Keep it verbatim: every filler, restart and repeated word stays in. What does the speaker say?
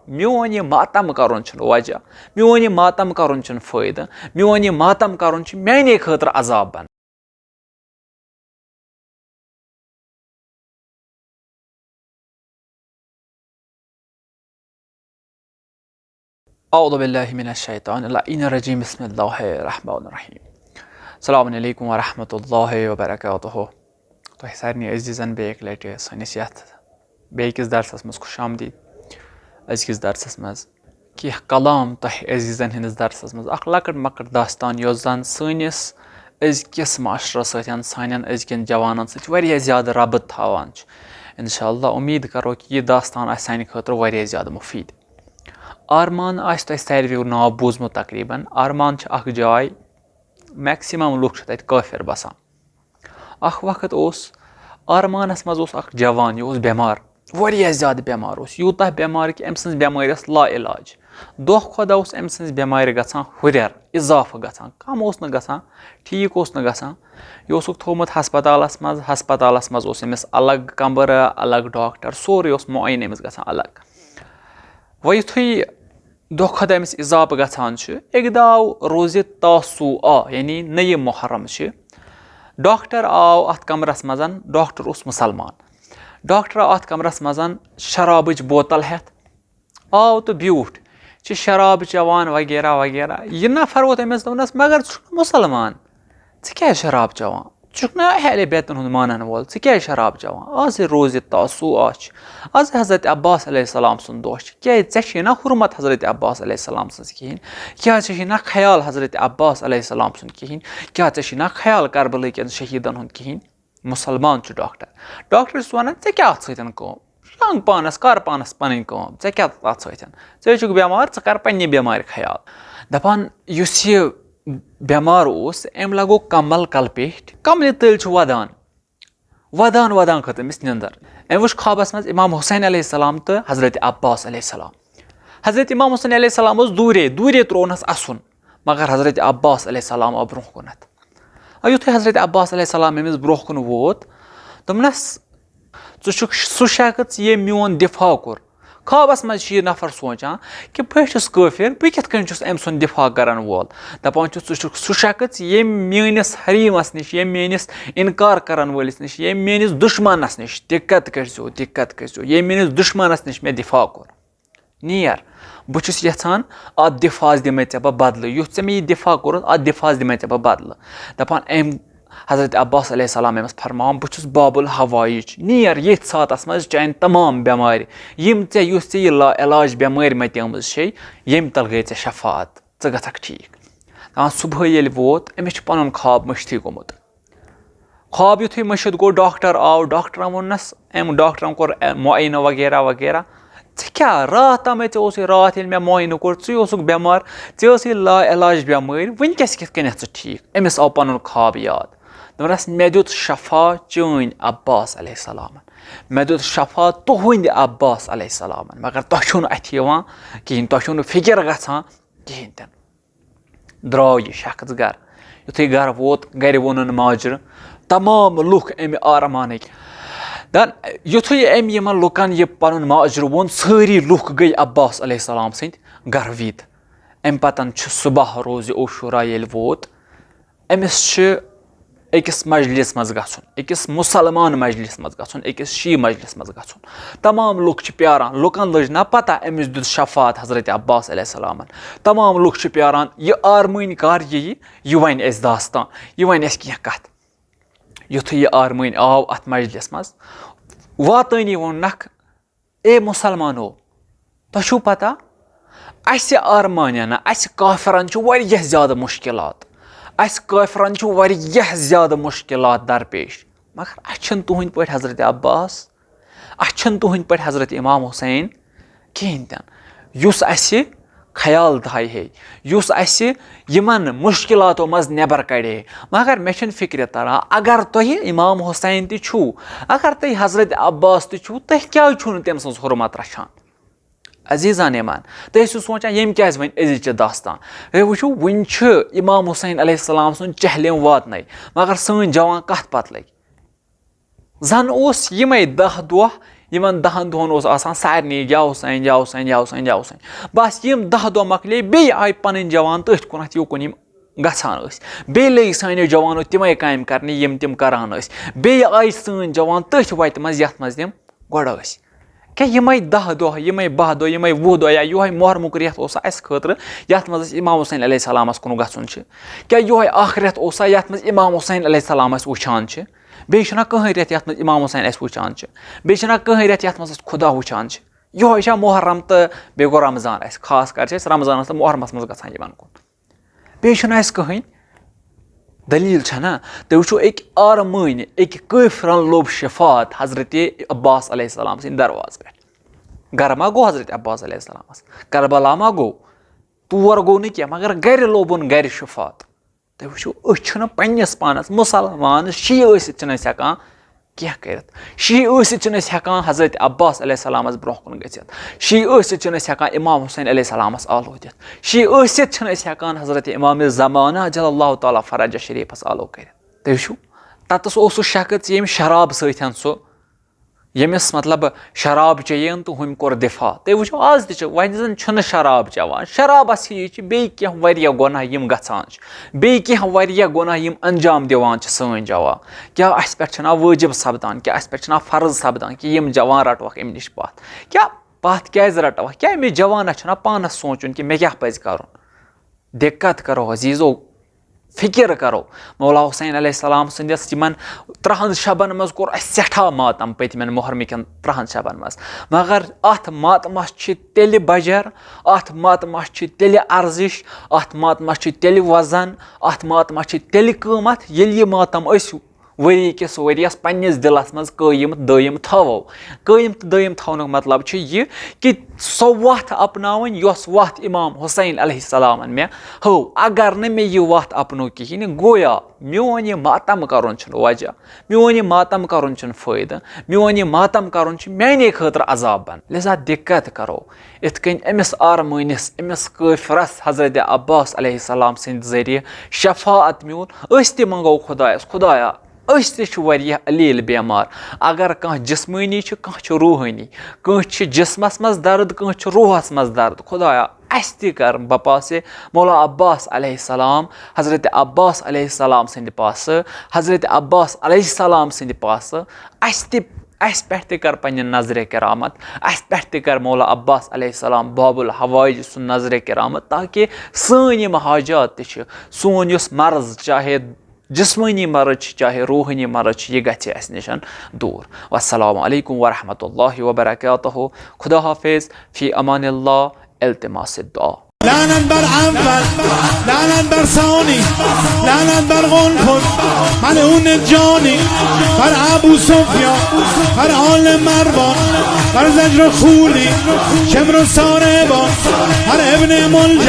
میون یہِ ماتم کرُن چھُنہٕ وجہ، میون یہِ ماتم کرُن چھُنہٕ فٲیدٕ، میون یہِ ماتم کرُن چھُ میانے خٲطرٕ عذاب بنان۔ اعوذ باللہ من الشیطان اللعین الرجیم، بسم اللہ الرحمن الرحیم۔ السلام علیکم ورحمۃ اللہ وبرکاتہ۔ تۄہہِ سارنٕے عزیزن بیٚیہِ اَکہِ لٹہِ سٲنِس یتھ بیٚیہِ کِس درسس منٛز خوش آمدید۔ أزکِس درسس منٛز کینٛہہ کلام تۄہہِ عزیزن ہٕنٛدِس درسس منٛز، اکھ لۄکٕٹ مۄکٕٹ داستان یۄس زن سٲنِس أزکِس معاشرس سۭتۍ، سانٮ۪ن أزکٮ۪ن جوانن سۭتۍ واریاہ زیادٕ ربط تھاوان چھِ۔ انشاءاللہ امید کرو کہِ یہِ داستان آسہِ سانہِ خٲطرٕ واریاہ زیادٕ مفید۔ آرمان آسہِ تۄہہِ ساروِیو ناو بوٗزمُت تقریباً۔ آرمان چھِ اکھ جاے، maximum لُکھ چھِ تتہِ کٲفر بسان۔ اکھ وقت اوس آرمانس منٛز اوس اکھ جوان، یہِ اوس بٮ۪مار، واریاہ زیادٕ بٮ۪مار اوس، یوٗتاہ بٮ۪مار کہِ أمۍ سٕنٛز بٮ۪مٲرۍ ٲس لا علاج۔ دۄہ کھۄتہٕ دۄہ اوس أمۍ سٕنٛز بٮ۪مارِ گژھان ہُرٮ۪ر، اضافہٕ گژھان، کم اوس نہٕ گژھان، ٹھیٖک اوس نہٕ گژھان۔ یہِ اوسُکھ تھوٚومُت ہسپتالس منٛز، ہسپتالس منٛز اوس أمِس الگ کمرٕ، الگ ڈاکٹر، سورُے اوس معین أمِس گژھان الگ۔ وۄنۍ یُتھُے دۄہ کھۄتہٕ دۄہ أمِس اضافہٕ گژھان چھُ، اَکہِ دۄہ آو روزِ تاسوٗعا، یعنی نٔیہِ محرم چھِ۔ ڈاکٹر آو اَتھ کمرس منٛز، ڈاکٹر اوس مُسلمان۔ ڈاکٹر آو اَتھ کمرس منٛز شرابٕچ بوتل ہٮ۪تھ، آو تہٕ بیوٗٹھ، چھِ شراب چٮ۪وان وغیرہ وغیرہ۔ یہِ نفر ووت أمِس، دوٚپنَس، "مگر ژٕ چھُکھ نہٕ مُسلمان، ژٕ کیٛازِ شراب چٮ۪وان؟ ژٕ چھُکھ نہٕ اہلِ بیتَن ہُنٛد مانَن وول، ژٕ کیٛازِ شراب چٮ۪وان؟ آزے روزِ تاسوٗعا چھِ، آز حضرت عباس علیہ السلام سُنٛد دۄہ چھِ، کیٛازِ ژےٚ چھے نا حُرمت حضرت عباس علیہ السلام سٕنٛز کِہیٖنۍ؟ کیٛاہ ژےٚ چھے نا خیال حضرت عباس علیہ السلام سُنٛد کِہیٖنۍ؟ کیٛاہ ژےٚ چھے نا خیال کربلہٕ کٮ۪ن شہیٖدَن ہُنٛد کِہیٖنۍ؟" مُسلمان چھُ ڈاکٹر۔ ڈاکٹر چھُس وَنان، "ژےٚ کیٛاہ اَتھ سۭتۍ کٲم؟ شۄنٛگ پانَس، کَر پانَس پَنٕنۍ کٲم، ژےٚ کیٛاہ اَتھ سۭتۍ؟ ژٕ ہے چھُکھ بٮ۪مار، ژٕ کَر پنٛنہِ بٮ۪مارِ خیال۔" دَپان یُس یہِ بٮ۪مار اوس، أمۍ لَگوو کَمَل کَلہٕ پیٚٹھۍ، کَملہِ تٔلۍ چھُ وَدان، وَدان وَدان کھٔژ أمِس نِندٕر۔ أمۍ وٕچھ خوابَس منٛز اِمام حُسین علیہ السلام تہٕ حضرت عباس علیہ السلام۔ حضرت اِمام حُسین علیہ السلام اوس دوٗرے، دوٗرے ترٛوونَس اَسُن، مگر حضرت عباس علیہ السلام آو برونٛہہ کُنَتھ۔ آ، یُتھُے حضرت عباس علیہ السلام أمِس برونٛہہ کُن ووت، دوٚپنَس، "ژٕ چھُکھ سُہ شخص ییٚمۍ میون دِفاع کوٚر۔" خوابَس منٛز چھُ یہِ نفر سونٛچان کہِ بہٕ چھُس کٲفِر، بہٕ کِتھ کٔنۍ چھُس أمۍ سُنٛد دِفاع کَرَن وول؟ دَپان چھُس، "ژٕ چھُکھ سُہ شخص ییٚمۍ میٛٲنِس حریٖمَس نِش، ییٚمۍ میٛٲنِس اِنکار کَرَن وٲلِس نِش، ییٚمۍ میٛٲنِس دُشمَنَس نِش، دِقت کٔرۍزیو، دِقت کٔرۍزیو، ییٚمۍ میٛٲنِس دُشمَنَس نِش مےٚ دِفاع کوٚر۔" نیر، بہٕ چھُس یژھان اَتھ دِفاعس دِمَے ژےٚ بہٕ بدلہٕ، یُتھ ژےٚ مےٚ یہِ دِفاع کوٚرُتھ، اَتھ دِفاعس دِمَے ژےٚ بہٕ بدلہٕ۔ دَپان أمۍ حضرت عباس علیہ السلام أمِس فرماوان، "بہٕ چھُس بابُل ہوایِچ، نیر ییٚتھۍ ساتَس منٛز چانہِ تمام بٮ۪مارِ، یِم ژےٚ، یُس ژےٚ یہِ لا علاج بٮ۪مٲرۍ مَتیمٕژ چھے، ییٚمہِ تَل گٔے ژےٚ شفاعت، ژٕ گژھکھ ٹھیٖک۔" دَپان صُبحٲے ییٚلہِ ووت، أمِس چھُ پَنُن خواب مٔشتھٕے گوٚمُت۔ خواب یُتھُے مٔشِتھ گوٚو، ڈاکٹر آو، ڈاکٹرَن ووٚننَس، أمۍ ڈاکٹرَن کوٚر معاینہٕ وغیرہ وغیرہ۔ "ژےٚ کیٛاہ راتھ تامَے، ژےٚ اوسُے راتھ ییٚلہِ مےٚ معاینہٕ کوٚر، ژٕے اوسُکھ بٮ۪مار، ژےٚ ٲسٕے لا علاج بٮ۪مٲرۍ، وٕنۍ کیٛاہ، کِتھ کٔنۍ ژٕ ٹھیٖک؟" أمِس آو پَنُن خواب یاد۔ دوٚپنَس، "مےٚ دیُت شفا چٲنۍ عباس علیہ السلامَن، مےٚ دیُت شفا تُہٕنٛدِ عباس علیہ السلامَن، مگر تۄہہِ چھُو نہٕ اَتھِ یِوان کِہیٖنۍ، تۄہہِ چھُو نہٕ فِکِر گژھان کِہیٖنۍ تہِ نہٕ۔" درٛاو یہِ شخص گَرٕ۔ یُتھُے گَرٕ ووت، گَرِ ووٚنُن ماجرٕ، تمام لُکھ اَمہِ آرمانٕکۍ۔ دَن یُتھُے أمۍ یِمَن لُکَن یہِ پَنُن ماجرٕ ووٚن، سٲری لُکھ گٔے عباس علیہ السلام سٕنٛدۍ گَرٕ وِد۔ اَمہِ پَتَن چھُ صُبح روزِ عاشورہ ییٚلہِ ووت، أمِس چھِ أکِس مجلِس منٛز گژھُن، أکِس مُسلمان مجلِس منٛز گژھُن، أکِس شیعہ مجلِس منٛز گژھُن۔ تمام لُکھ چھِ پیاران، لُکن لٔج نہ پتہ أمِس دیُت شفاعت حضرت عباس علیہ السلامن۔ تمام لُکھ چھِ پیاران، یہِ آرمٲنۍ کر یِیہِ، یہِ ونہِ اَسہِ داستان، یہِ ونہِ اَسہِ کینٛہہ کتھ۔ یُتھُے یہِ آرمٲنۍ آو اتھ مجلِس منٛز، واتٲنی ووٚننکھ، اے مُسلمانو، تۄہہِ چھُو پتہ، اَسہِ آرمانیَن، اَسہِ کافرَن چھُ واریاہ زیادٕ مُشکِلات۔ اَسہِ کافرَن چھُ واریاہ زیادٕ مُشکِلات درپیش۔ مگر اَسہِ چھِنہٕ تُہٕنٛدۍ پٲٹھۍ حضرت عباس، اَسہِ چھِنہٕ تُہٕنٛدۍ پٲٹھۍ حضرت امام حسین کِہیٖنۍ تہِ نہٕ۔ یُس اَسہِ خیال تھایہِ ہے، یُس اَسہِ یِمن مُشکِلاتو منٛز نٮ۪بر کڑِ ہے۔ مگر مےٚ چھُنہٕ فِکرِ تران، اگر تۄہہِ امام حسین تہِ چھُو، اگر تۄہہِ حضرت عباس تہِ چھُو، تُہۍ کیٛازِ چھُو نہٕ تٔمۍ سٕنٛز حُرمت رچھان؟ عزیزان ایمان، تُہۍ ٲسِو سونٛچان، ییٚمۍ کیٛازِ وَنہِ أزِچہِ داستان؟ ہے وٕچھِو، وٕنہِ چھِ امام حسین علیہ السلام سُنٛد چہلم واتنَے، مگر سٲنۍ جوان کَتھ پتہٕ لٔگۍ؟ زن اوس یِمے دَہ دۄہ یِمن دَہن دۄہن اوس آسان سارنٕے یا حسین، یا حسین، یا حسین، یا حسین۔ بس یِم دَہ دۄہ مۄکلے، بیٚیہِ آیہِ پنٕنۍ جوان تٔتھۍ کُنتھ یوکُن یِم گژھان ٲسۍ۔ بیٚیہِ لٔگۍ سانیو جوانو تِمے کامہِ کرنہِ، یِم تِم کران ٲسۍ۔ بیٚیہِ آیہِ سٲنۍ جوان تٔتھۍ وتہِ منٛز، یتھ منٛز تِم گۄڈٕ ٲسۍ۔ کیٛاہ یِمے دَہ دۄہ، یِمے باہ دۄہ، یِمے وُہ دۄہ، یا یِہوٚے محرمُک رٮ۪تھ اوسا اَسہِ خٲطرٕ، یَتھ منٛز اَسہِ امام حسین علیہ السلامَس کُن گژھُن چھُ؟ کیٛاہ یِہوٚے اَکھ رٮ۪تھ اوسا، یَتھ منٛز امام حسین علیہ السلام اَسہِ وٕچھان چھِ؟ بیٚیہِ چھُنہ کٕہٕنۍ رٮ۪تھ، یَتھ منٛز امام حسین اَسہِ وٕچھان چھِ؟ بیٚیہِ چھُنہ کٕہٕنۍ رٮ۪تھ، یَتھ منٛز اَسہِ خۄدا وٕچھان چھِ؟ یِہوٚے چھا محرم تہٕ بیٚیہِ گوٚو رمضان اَسہِ؟ خاص کر چھِ أسۍ رمضانَس تہٕ محرمَس منٛز گژھان یِمَن کُن۔ بیٚیہِ چھُنہٕ اَسہِ کٕہٕنۍ دٔلیٖل چھَنہ۔ تُہۍ وٕچھِو، أکۍ آرمٲنۍ، أکۍ کٲفرَن لوٚب شفاعت حضرت عباس علیہ السلام سٕنٛدِ دروازٕ پٮ۪ٹھ۔ گَرٕ ما گوٚو حضرت عباس علیہ السلامَس؟ کربلا ما گوٚو؟ تور گوٚو نہٕ کینٛہہ، مگر گَرِ لوٚبُن، گَرِ شفاعت۔ تُہۍ وٕچھِو، أسۍ چھِنہٕ پنٛنِس پانَس مُسلمان، شیعہ ٲسِتھ چھِنہٕ أسۍ ہٮ۪کان کینٛہہ کٔرِتھ۔ شیعہ ٲسِتھ چھِنہٕ أسۍ ہٮ۪کان حضرت عباس علیہ السلامَس برونٛہہ کُن گٔژھِتھ۔ شیعہ ٲسِتھ چھِنہٕ أسۍ ہٮ۪کان امام حسین علیہ السلامَس آلو دِتھ۔ شیعہ ٲسِتھ چھِنہٕ أسۍ ہٮ۪کان حضرت امام زمانہ جل اللہ تعالیٰ فرج شریفَس آلو کٔرِتھ۔ تُہۍ وٕچھِو، تَتَس اوس سُہ شخص، ییٚمۍ شراب سۭتۍ سُہ، ییٚمِس، مطلب، شراب چیٚیَن تہٕ ہُمۍ کوٚر دفاع۔ تُہۍ وٕچھِو، آز تہِ چھِ، وۄنۍ زَن چھُنہٕ شراب چٮ۪وان، شرابَس ہِوی چھِ بیٚیہِ کینٛہہ واریاہ گۄناہ یِم گژھان چھِ، بیٚیہِ کینٛہہ واریاہ گۄناہ یِم انجام دِوان چھِ سٲنۍ جوان۔ کیٛاہ اَسہِ پٮ۪ٹھ چھُنہ وٲجِب سپدان، کیٛاہ اَسہِ پٮ۪ٹھ چھُنہ فرض سپدان کہِ یِم جوان رَٹوکھ اَمہِ نِش پَتھ؟ کیٛاہ پَتھ کیٛازِ رَٹوکھ؟ کیٛاہ أمِس جوانَس چھُنہ پانَس سونٛچُن کہِ مےٚ کیٛاہ پَزِ کَرُن؟ دِقت کَرو عزیٖزو، فِکِر کَرو۔ مولا حسین علیہ السلام سٕنٛدِس یِمَن ترٛہَن شبَن منٛز کوٚر اَسہِ سٮ۪ٹھاہ ماتم پٔتمٮ۪ن محرمہٕ کٮ۪ن ترٛہَن شبَن منٛز، مگر اَتھ ماتمَس چھِ تیٚلہِ بجر، اَتھ ماتمَس چھِ تیٚلہِ ارزش، اَتھ ماتمَس چھِ تیٚلہِ وزن، اَتھ ماتمَس چھِ تیٚلہِ قۭمتھ، ییٚلہِ یہِ ماتم أسۍ ؤری کِس ؤریَس پنٛنِس دِلَس منٛز قٲیِم تہٕ دٲیِم تھاوو۔ قٲیِم تہٕ دٲیِم تھاونُک مطلب چھُ یہِ کہِ سۄ وَتھ اپناوٕنۍ، یۄس وَتھ امام حسین علیہ السلامَن مےٚ ہٲو۔ اگر نہٕ مےٚ یہِ وَتھ اپنو کِہیٖنۍ، گویا میون یہِ ماتم کَرُن چھُنہٕ وجہ، میون یہِ ماتم کَرُن چھُنہٕ فٲیدٕ، میون یہِ ماتم کَرُن چھُ میٛانے خٲطرٕ عذاب بَن۔ لہذا دِقت کَرو۔ یِتھ کٔنۍ أمِس آرمٲنِس، أمِس کٲفرَس حضرت عباس علیہ السلام سٕنٛدِ ذٔریعہٕ شفاعت میوٗل، أسۍ تہِ منٛگو خۄدایَس، خۄدایا، أسۍ تہِ چھِ واریاہ علیل بیمار۔ اگر کانٛہہ جسمٲنی چھُ، کانٛہہ چھُ روحٲنی، کٲنٛسہِ چھِ جسمَس منٛز درد، کٲنٛسہِ چھُ روحَس منٛز درد۔ خۄدایا، اَسہِ تہِ کر بپاسے مولا عباس علیہ السلام، حضرت عباس علیہ السلام سٕنٛدِ پاسہٕ، حضرت عباس علیہ السلام سٕنٛدِ پاسہٕ، اَسہِ تہِ، اَسہِ پٮ۪ٹھ تہِ کر پننہِ نظرِ کرامت، اَسہِ پٮ۪ٹھ تہِ کر مولا عباس علیہ السلام باب الحوائج سُنٛد نظرِ کرامت، تاکہِ سٲنۍ یِم حاجات تہِ چھِ، سون یُس مرض، چاہے جسمٲنی مرض چھِ، چاہے روحٲنی مرض چھِ، یہِ گژھِ اَسہِ نِش دوٗر۔ والسلام علیکم ورحمۃ اللہ وبرکاتہ۔ خدا حافظ، فی امان اللہ، التماس دعا۔ لعنت بر اول، لعنت بر ثانی، لعنت بر قنفذ، ملعون جانی، بر ابو سفیان، بر آل مروان، بر زجر و خولی، شمر و ساربان، بر ابن ملجم۔